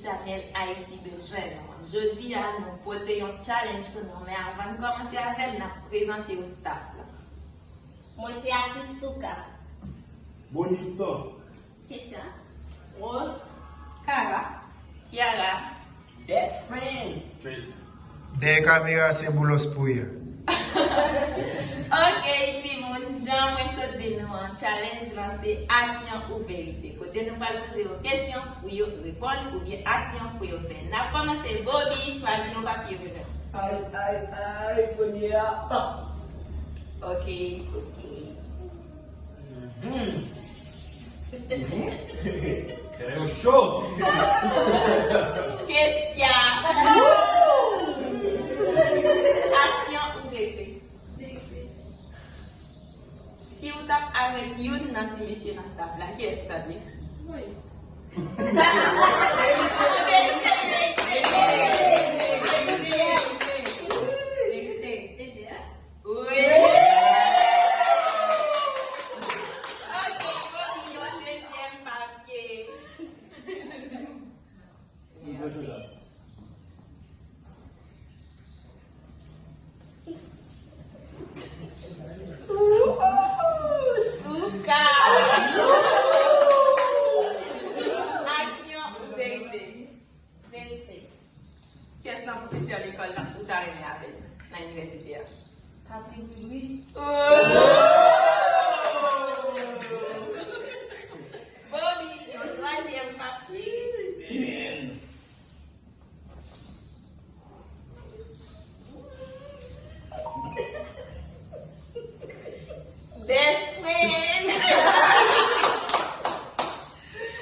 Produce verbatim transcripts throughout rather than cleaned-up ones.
Chanèl Ayiti bezwen nou an. Jodi a, nou pote yon challenge pou nou, men anvan n kòmanse avè l, n ap prezante w staff la. Mwen se atis Souka. Boni toutan. Ketia. Rose. Kara. Kiara. Best friend. Tracy. Dèyè kamera se Boulos pou ye. Ok, timoun, jan mwen sot di nou an, challenge lan se aksyon ou verite. Kote nou pral poze yo kesyon pou yo reponn, oubyen aksyon pou yo fè. N ap kòmanse, Bobby, chwazi yon papye pou nou. Ay, ay, ay, premye a. Ok, ok. Mhm. Mhm. Kè yo cho. Ketia. Aksyon ou verite? Si w t ap avèk youn nan ti mesye nan staff la, kiyès ou t ap vle? Mwen. Verite, verite, verite, verite. Wi. Ok, Bobby, yon dezyèm papye. Ooh, Souka. Aksyon ou verite? Verite. Kiyès nan pwofesè lekòl la ou ta renmen avè l nan inivèsite a? Papi Boudri. Oh! Bobby, yon twazyèm papye. Best friend.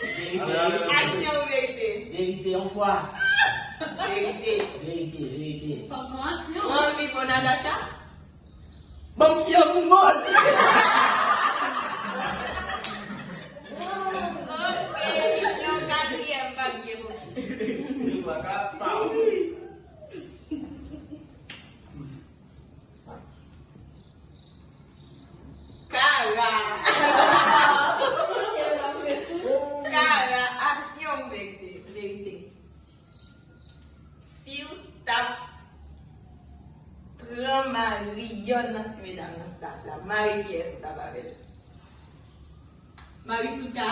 Verite. Aksyon ou verite? Verite yon fwa. Verite. Verite, verite. Fòk nou aksyon. Ou anvi bon Natacha? Ban m fye pou mòn. Ok, yon katriyèm papye pou ou. Kara. Kara, aksyon ou verite? Verite. Si w t ap pran mari yonn nan ti medam nan staff la, mari kiyès ou t ap avè l? Mari Souka.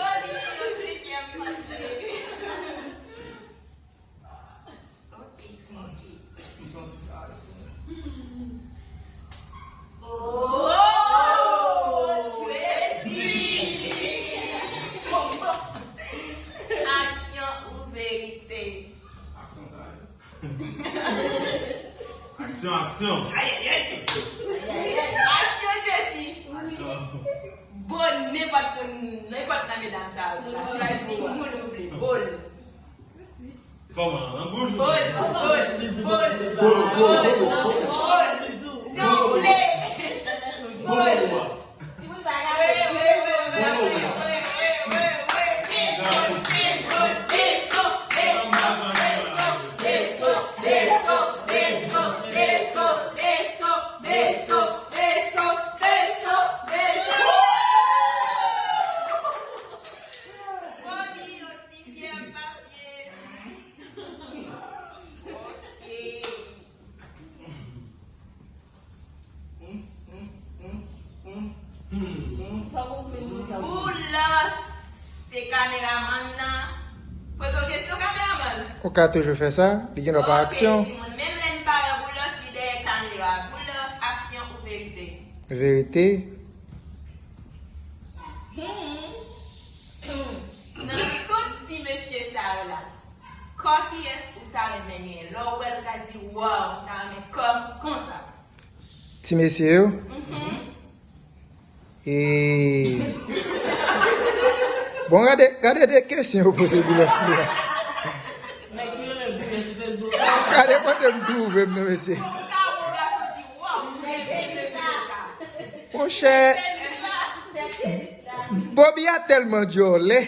Bobby, yon senkyèm papye. Ok, ok. M santi sa ale. Oh, Tracy! Aksyon ou verite? Aksyon sa ale. Aksyon, aksyon. Ay, ay, ay. Aksyon, Tracy. Aksyon. Bon, nenpòt moun, nenpòt nan medam sa yo, chwazi moun ou vle. Bon. Kòman? An bouch? Bol, bol, bol, bol, bol, bol, bol. Jan w vle. Bol. Timoun pa gade. Wi, wi, wi, wi, wi, wi, wi, wi. Dezòd, dezòd, dezòd, dezòd, dezòd, dezòd. Bobby, yon sizyèm papye. Ok. Boulos se kameramann nan. Poze yon kesyon, kameramann. Ou ka toujou fè sa, li gen dwa pa aksyon. Ok, timoun, menm lè n pa wè Boulos, li dèyè kamera. Boulos, aksyon ou verite? Verite. Hmm. Nan tout ti mesye sa yo la, kò kiyès ou ta renmen genyen? Lè w wè l, ou ta di, "Waw, m ta renmen kò m konsa." Ti mesye yo? Mhm. E bon, gade, gade de kesyon yo poze Boulos pou la. Nèg ki rele Boulos sou Facebook. Gade kote m twouve m non, mesye. Monchè, Bobby a tèlman djòlè.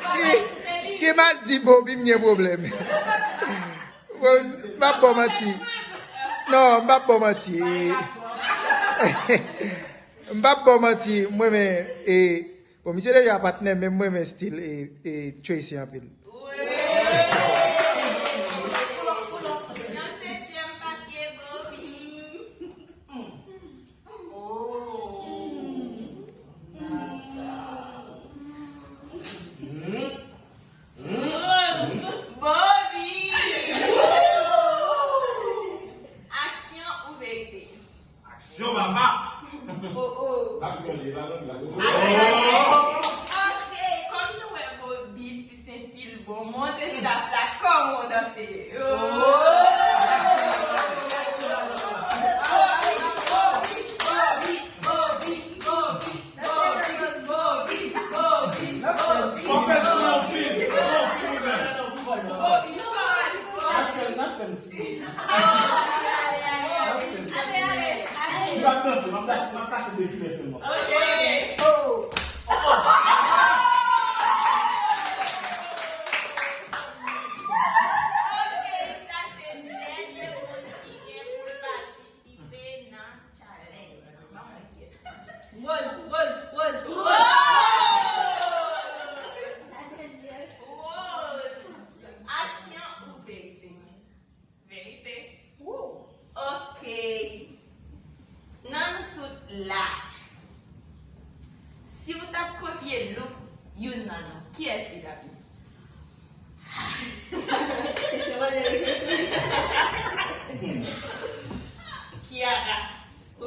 Si, si m al di Bobby, m gen pwoblèm. Bon, m ap ba w manti. Non, m p ap ba w manti. M p ap ba w manti. Mwen men, e, bon, misye deja patnè, men mwen men stil e, e Tracy anpil. Yon setyèm papye Bobby. Bobby! Aksyon ou verite? Aksyon, papa! Oh, oh. Aksyon li, pa nan aksyon. Aksyon. Ok, kòm nou wè Bobby ti senti l bon, montre staff la kòman w danse. Oh! N ap fè l, n ap fè l, n ap fè l. M p ap danse, m ap danse, m ap kase defile sèlman. Oh! Ok, sa se dènye moun ki gen pou l patisipe nan challenge. Ban mwen kiyès. Rose, Rose, Rose, Rose. Rose. Aksyon ou verite? Verite. Ok. Nan nou tout la, si w t ap kopye look youn nan nou, kiyès li t ap ye? Kiara. Oh!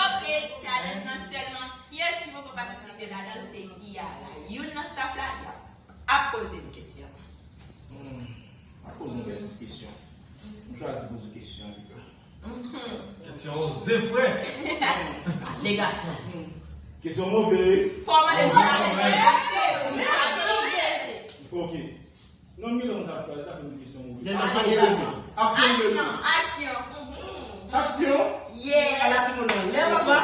Ok, challenge nan sèlman. Kiyès ki poko patisipe ladan l se Kiara. Youn nan staff la, y ap ap poze l kesyon. Hmm, pa poze yon bèl ti kesyon. M chwazi poze kesyon, piga. Kesyon oze, frè. Legason. Kesyon move. Fòmalite. Ok. Non, m gentan konn sa ap fè, sa fè m di kesyon move. Aksyon move. Aksyon move. Aksyon, aksyon. Aksyon. Yeah. Ala timoun nan lè, papa.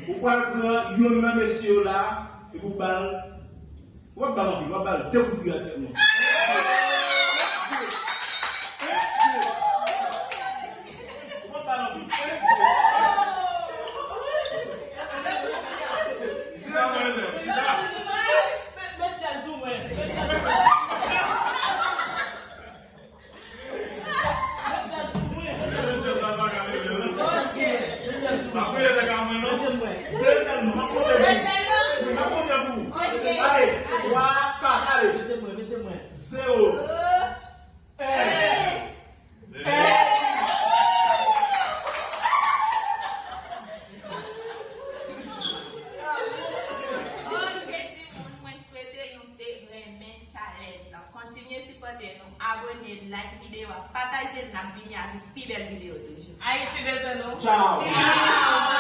Ou pral pran youn nan mesye yo la, epi ou ba l Ou p ap ba l anpil, w ap ba l de kout pye sèlman. Ou p ap ba l anpil. Met chèz sou mwen. Dezyèm, m ap konte pou ou. Wi, m ap konte pou ou. Ale, twa, kat, ale. Zewo. En. En. Ok, timoun, mwen swete nou te renmen challenge lan. Kontinye sipòte nou, abone, like videyo a, pataje l, n ap vini avèk pi bèl videyo toujou. Ayiti bezwen nou. Tchao. Peace.